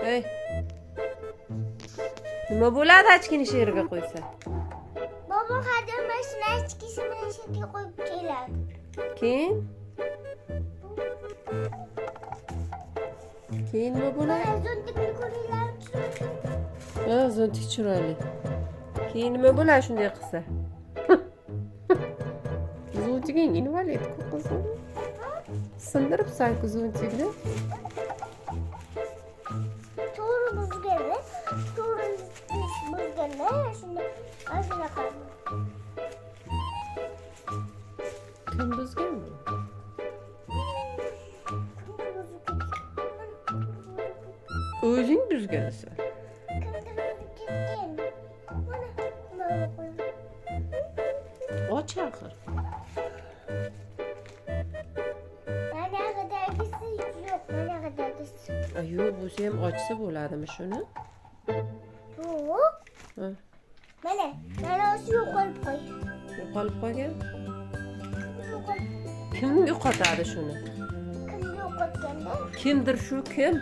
Ey. Nima bo'ladi ochkini shu yerga qo'ysa? Bobom har doim mana shuni ochkisi bilan shu yerga qo'yib keladi. Keyin? Keyin nima bo'ladi? Zontikni ko'ringlar, chiroyli. Ha, zontik chiroyli. Keyin nima bo'ladi shunday qilsa? Zontiging invalid-ku qizim. Sindiribsan-ku zontikni. To'g'ri buzgani, to'g'ri buzgani, shuni shunaqa. Kim buzgan bu? O'zing buzgansan. Kimdir buzib ketgan. Mana, mana qo'ydim. Och axir. Manaqadagisi yo'q, manaqadagisi. Yo'q, bo'lsa ham ochsa bo'ladimi shuni? Yo'q. Ha. Mana, mana shu yo'qolib qo'ygan. Yo'qolib qolgan? Yo'qolib. Kim yo'qotadi shuni? Kim yo'qotganda? Kimdir shu kim?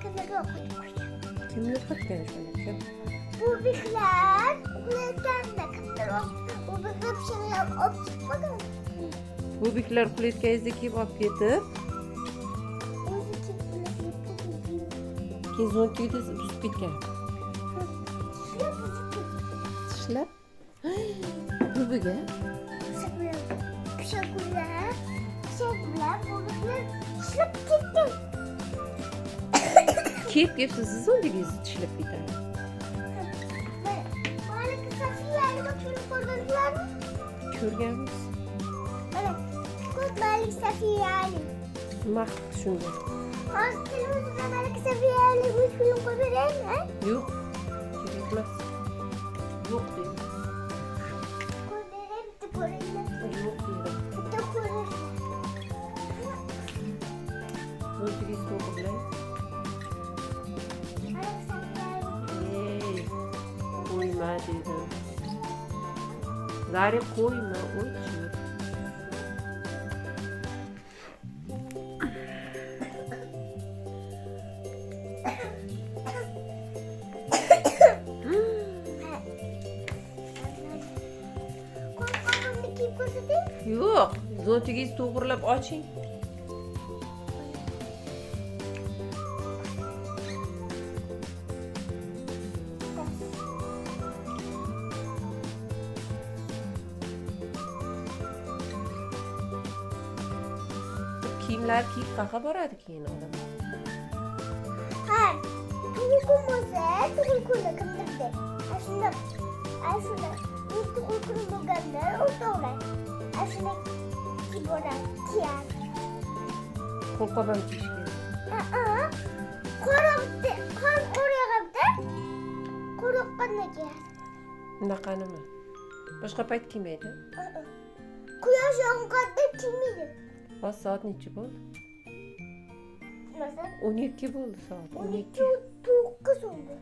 Kimdir yo'qotib qo'ygan. Kim yo'qotgan shuni? Kim? Bubiklar uxlayotganda kimdir bubiklar pishiqlab olib chiqib qo'ygan. Bubiklar uxlayotganingizda kelib olib ketib, o'zi kelib yeb ketgan. Keyin zontikni buzib ketgan. Tishlab buzib ketgan. Tishlab? Bubiga? Pishiqlar, pishiqlar bubiklar tishlab ketgan. Kelib kelib sizni zontigingizni tishlab ketadi. Malika Sofiyani ko'rib ko'rdinglarmi? Ko'rganmiz. Mana, ko'z Malika Sofiyani. Nima qildi shunga? Hozir televizorda Malika Sofiyani o'z film qo'yib beraymi? Ha? Yo'q. Kerak emas. Yo'q dedim. Qo'yib beray, bitta ko'ringlar. Yo'q dedim. Bitta ko'ringlar. Zontigingizni to'g'irlang. Malika Sofiyani. Ey, qo'yma dedim. Zari qo'yma, o'chir. Qo'lqopimni kiyib ko'rsataymi? Yo'q, zontigingizni to'g'irlab oching. Kiyimlar kiyib qayerga boradi keyin odam? Ha, tug'il kun bo'lsa, tug'il kuni kimdirda. Ana shunda, ana shunda men tug'il kuni bo'lganda o'rtoqlar. Ana shunda kiyib boradi, kiyadi. Qo'lqop ham kiyish kerak. A-a, qora bitta, qon qora yog'ibdi. Qora yoqqanda kiyadi. Bunaqanimi? Boshqa payt kiymaydi. A-a. Quyosh yoqqanda kiymaydi. Hozir soat necha bo'ldi? Masalan, 12 bo'ldi soat. 12 9 bo'ldi.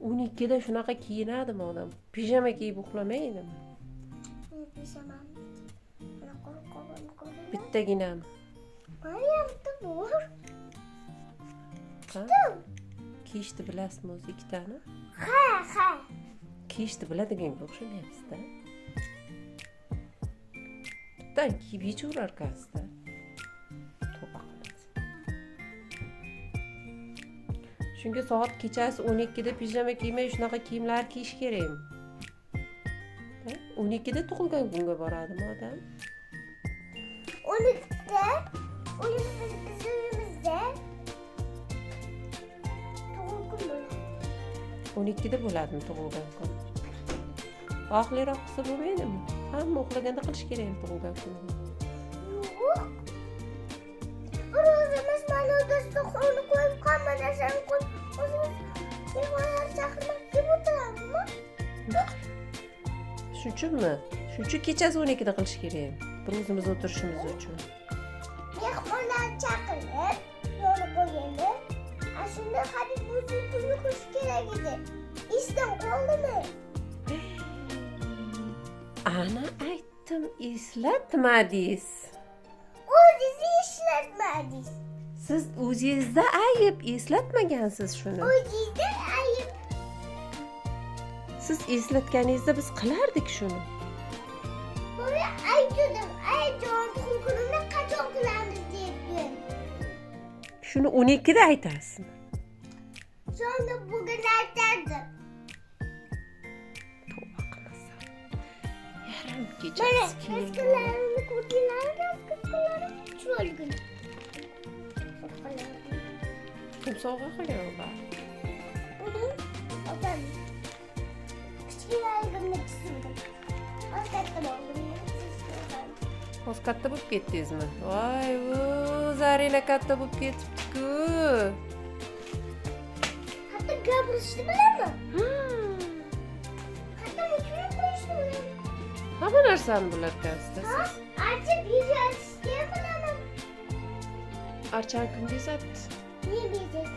12 da shunaqa kiyinadimi odam? Pijama kiyib uxlamaydimi? Pijamam. Mana qo'lqopimni ko'ringlar. Bittaginami? Mana bitta bor. Ha? Kiyishni bilasizmi o'zi ikkitani? Ha, ha. Kiyishni biladiganga o'xshamayapsiz-da. Bittani kiyib yechaverar ekansizda. Tavba qilasiz. Shunga soat kechasi 12 da pijama kiymay shunaqa kiyimlar kiyish kerakmi? Ha? 12 da tug'ilgan kunga boradimi odam? 12da biz uyimizda tug'il kun bo'ladi. 12 da bo'ladimi tug'ilgan kun? Vaqtliroq qilsa bo'lmaydimi? Hamma uxlaganda qilish kerakmi tug'ilgan kunni? Yo'q. Bir o'zimiz mana dasturxonni qo'yib, hamma narsani qo'yib, o'zimiz mehmonlar chaqirib kelib o'tiramizmi? Shuning uchunmi? Shuning uchun kechasi 12 da qilish kerakmi? Bir o'zimiz o'tirishimiz uchun. Mehmonlar chaqirib, yo'l qo'yganda, ana shunda Habib o'zi tunni qilish kerak edi. Esdan qoldimi? Ana aytdim, eslatmadingiz. O'zingiz eslatmadingiz. Siz o'zingizda ayib, eslatmagansiz shuni. O'zingizda ayib. Siz eslatganingizda biz qilardik shuni. Buni aytdim, ayjon tug'ilgan kunimni qachon qilamiz deb. Shuni 12da aytasizmi? Sonra bugun aytardim. Tavba qilmasam. Yarim kechasi keyin. Raskalarimni ko'rdinglarmi? Raskalarim chiroyli. Kim sovg'a qilgan ular? Buni opam. Kichkinaligimda chizdim. Hozir katta bo'ldim. Hozir katta bo'lib ketdingizmi? Voy, bu Zarina katta bo'lib ketibdi-ku. Hatto gapirishni bilaman. Hatto mikrofon qo'yishni bilaman. Hamma narsani bilarkansiz siz. Archa bezatishni ham bilaman. Archani kim bezatdi? Men bezatdim.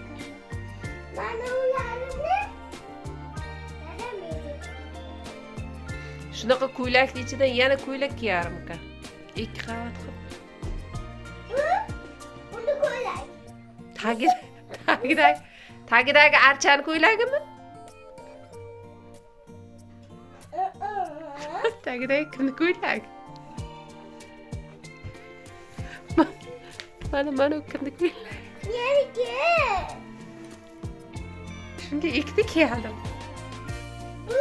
Mana ularni dadam bezatdi. Shunaqa ko'ylakni ichidan yana ko'ylak kiyarmikan? 2 qavat qilib. Buni ko'ylak. Tagidagi archani ko'ylagimi? Tagidagi kimni ko'ylagi? Mana kimni ko'ylagi? Meniki. Shunga ikkita kiyardim. Bu?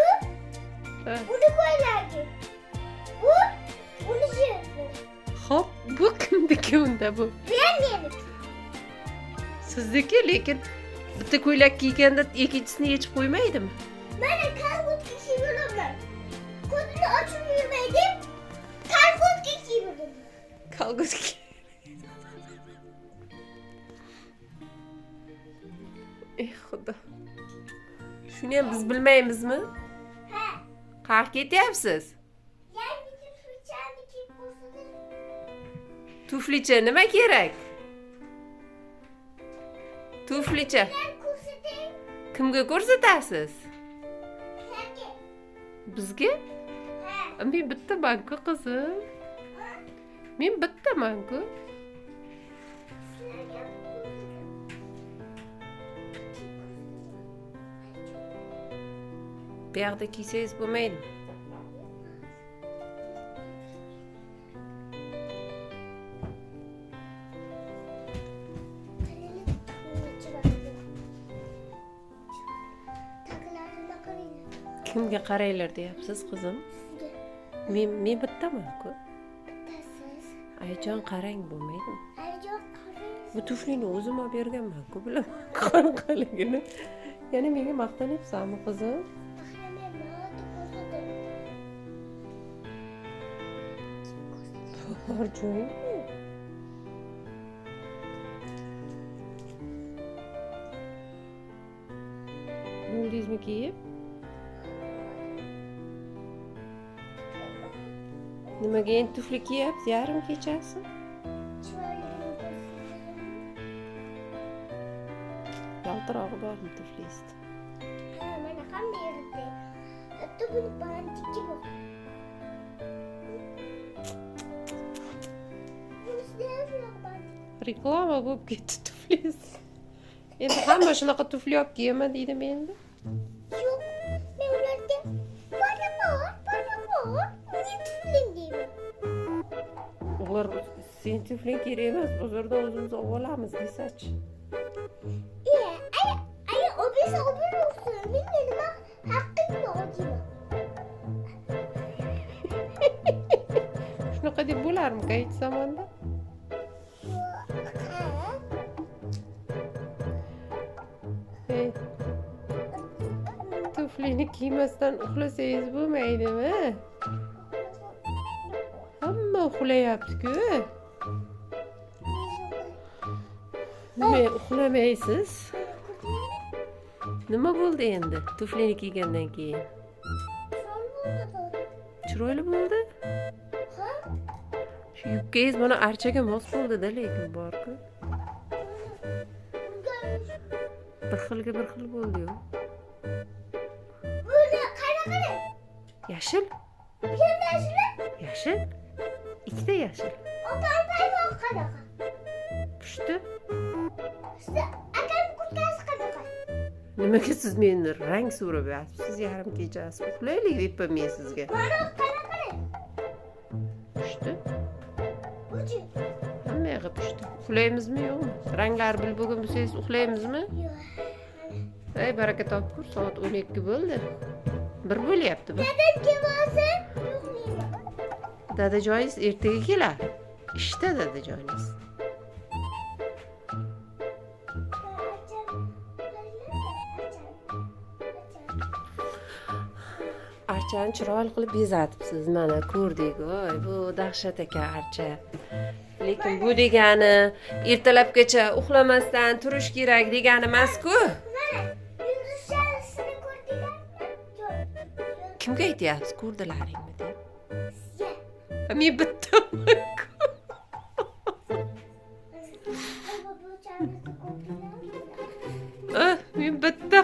Buni ko'ylagi. Bu? Buni jildi. Xo'p, bu kimniki unda bu? Meniki. Sizniki, lekin bitta ko'ylak kiyganda ikkinchisini yechib qo'ymaydimi? Mana kalgotka kiyib yuraman. Ko'zini ochib yurmaydi. Kalgotka kiyib yuraman. Kalgotka. Ey Xudo. Shuni ham biz bilmaymizmi? Ha. Qayerga ketyapsiz? Yangi tuflichani kiyib ko'rsating. Tuflicha nima kerak? Tuflicha. Ko'rsating. Kimga ko'rsatasiz? Sizga. Bizga? Ha. Men bittaman-ku qizim. Men bittaman-ku. Sizlarga Bu yoqda kiysangiz bo'lmaydimi? Kimga qaranglar deyapsiz qizim? Sizga. Men bittaman-ku. Bittasiz. Ayjon qarang bo'lmaydimi? Ayjon qarang. Bu tuflini o'zim olib berganman-ku, bilaman qanaqaligini. Ya'ni menga maqtanyapsanmi qizim? Bor joying. Bo'ldingizmi kiyib? Nimaga endi tufli kiyapsiz yarim kechasi? Yaltirog'i bormi tuflingizda? Ha, mana hamma yerda. Hatto buni bantiki bor. Reklama bo'lib ketdi tuflingiz. Endi hamma shunaqa tufli olib kiyaman deydimi endi? Yo'q, men ularga bor, mening tuflim deyman. Ular sen tufling kerak emas, bozordan o'zimiz olib olamiz desachi. Ay, obesa olsin, menga nima haqqim bor deyman. Shunaqa deb bo'larmikan hech zamonda? Tuflini kiymasdan uxlasangiz bo'lmaydimi? Hamma uxlayapti-ku. Nima uxlamaysiz? Nima bo'ldi endi tuflini kiygandan keyin? Chiroyli bo'ldi. Ha? Shu yubkangiz mana archaga mos bo'ldi-da, lekin bor-ku. Bir xilga bir xil bo'ldi-yu. Buni qanaqa? Yashil. Bu ham yashil? Yashil. Ikkita yashil. Opam paypoq qanaqa? Pushti. Akam kurtkasi qanaqa? Nimaga siz meni rang so'rab yotibsiz yarim kechasi? Uxlaylik deyapman men sizga. Mana qanaqa? Pushti. Buchi. Hamma yog'i pushti. Uxlaymizmi yo'qmi? Ranglar bilib bo'lgan bo'lsangiz uxlaymizmi? Yo'q. Ey baraka topkur, soat 12 bo'ldi. 1 bo'lyapti bu. Dadam kelib olsa, uxlayman. Dadajoningiz ertaga keladi. Ishda dadajoningiz. Archani chiroyli qilib bezatibsiz, mana ko'rdik. Voy, bu dahshat ekan archa. Lekin bu degani ertalabgacha uxlamasdan turish kerak degani emas-ku. Mana yulduzchasini ko'rdinglarmi? Yo'q. Kimga aytyapsiz ko'rdilaringmi deb? Sizga. Men bittaman-ku. Bobochamizni ko'rdinglarmi? Ah, men bitta.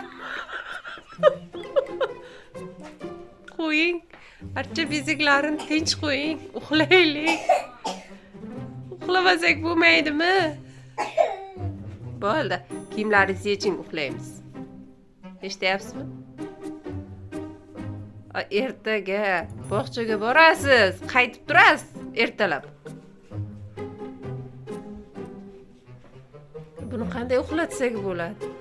Qo'ying. Archa bezaklarini tinch qo'ying. Uxlaylik. Uxlamasak bo'lmaydimi? Bo'ldi. Kiyimlaringizni yeching, uxlaymiz. Eshityapsizmi? Ertaga bog'chaga borasiz, qaytib turasiz ertalab. Buni qanday uxlatsak bo'ladi?